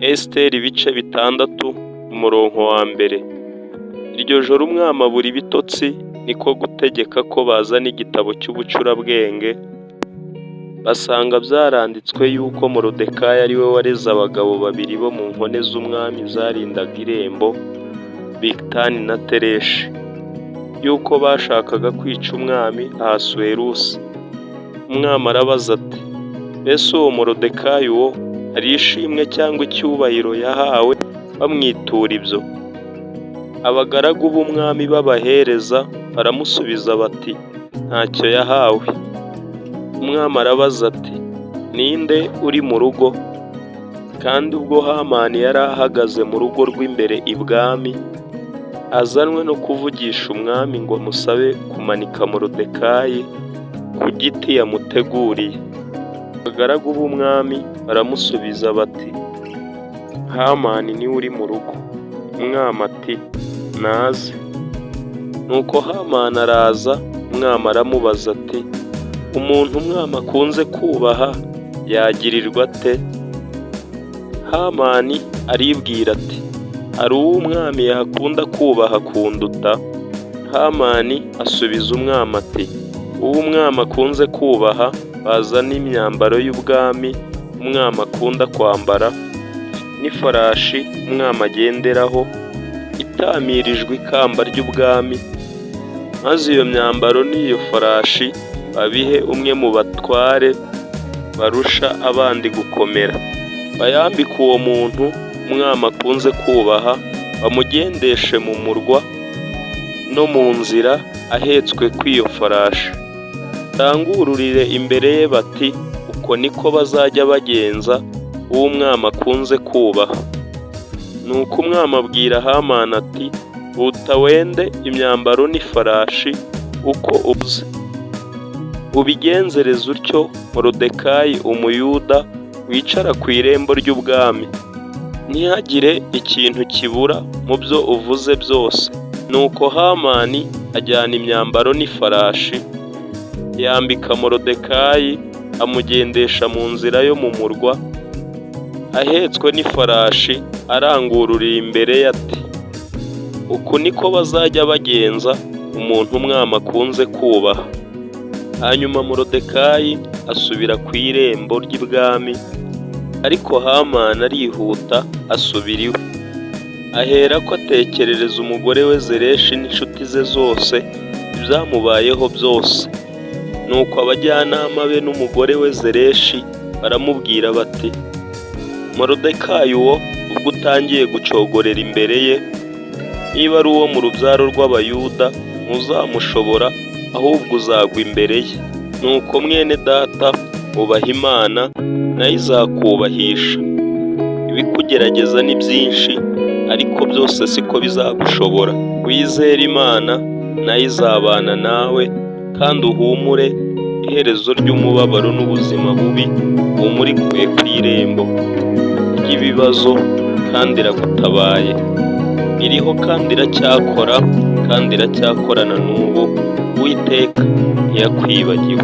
Esiteri ibice 6 umurongo wa 1. Iryo joro umwami abura ibitotsi, niko gutegeka ko bazana igitabo cy'ubucurabwenge, basanga byaranditswe yuko Moridekayi ari we wareze abagabo babiri bo mu nkone z'umwami zarindaga irembo, Bigitani na Tereshi, yuko bashakaga kwica umwami Ahasuwerusi. Umwami arabaza ati: "Mbese uwo Moridekayi uwo hari ishimwe cyangwa icyubahiro yahawe bamwitura ibyo?" Abagaragu b'umwami b'abahereza baramusubiza bati: "Ntacyo yahawe." Umwami arabaza ati: "Ninde uri mu rugo?" Kandi ubwo Hamani yari ahagaze mu rugo rw'imbere ibwami, azanwe no kuvugisha umwami ngo amusabe kumanika Moridekayi ku giti yamuteguriye. Abagaragu b'umwami baramusubiza bati: "Hamani niwe uri mu rugo." Umwami ati: "Naze." Nuko Hamani araza, umwami aramubaza ati: "Umuntu umwami akunze kubaha yagirirwa ate?" Hamani aribwira ati: "Hari uwo umwami yakunda kubaha kunduta?" Hamani asubiza umwami ati: "Uwo umwami akunze kubaha bazane imyambaro y'ubwami umwami akunda kwambara, n'ifarashi umwami agenderaho itamirijwe ikamba ry'ubwami, maze iyo myambaro n'iyo farashi babihe umwe mu batware barusha abandi gukomera, bayambike uwo muntu umwami akunze kubaha, bamugendeshe mu murwa no mu nzira ahetswe kw'iyo farashi, barangururire imbere ye bati: 'Uko niko bazajya bagenza uwo umwami akunze kubaha.'" Nuko umwami abwira Hamani ati: "Huta wende imyambaro n'ifarashi uko uvuze, ubigenzereze utyo Moridekayi Umuyuda wicara ku irembo ry'ubwami, ntihagire ikintu kibura mu byo uvuze byose." Nuko Hamani ajyana imyambaro n'ifarashi, yambika Moridekayi, amugendesha mu nzira yo mu murwa ahetswe n'ifarashi, arangururira imbere ye ati: "Uku niko bazajya bagenza umuntu umwami akunze kubaha." Hanyuma Moridekayi asubira ku irembo ry'ibwami, ariko Hamani arihuta asubira iwe. Aherako atekerereza umugore we Zereshi n'inshuti ze zose ibyamubayeho byose. Nuko abajyanama be n'umugore we Zereshi baramubwira bati: "Moridekayi uwo ubwo utangiye gucogorera imbere ye, niba ari uwo mu rubyaro rw'Abayuda ntuzamushobora, ahubwo uzagwa imbere ye." Nuko mwene data, ubaha Imana nayo izakubahisha. Ibikugerageza ni byinshi, ariko byose siko bizagushobora. Wizere Imana nayo izabana nawe, kandi uhumure iherezo ry'umubabaro n'ubuzima bubi. Humura iguye ku irembo ry'ibibazo kandi iragutabaye. Iriho kandi iracyakora, kandi iracyakorana n'ubu. Uwiteka ntiyakwibagiwe.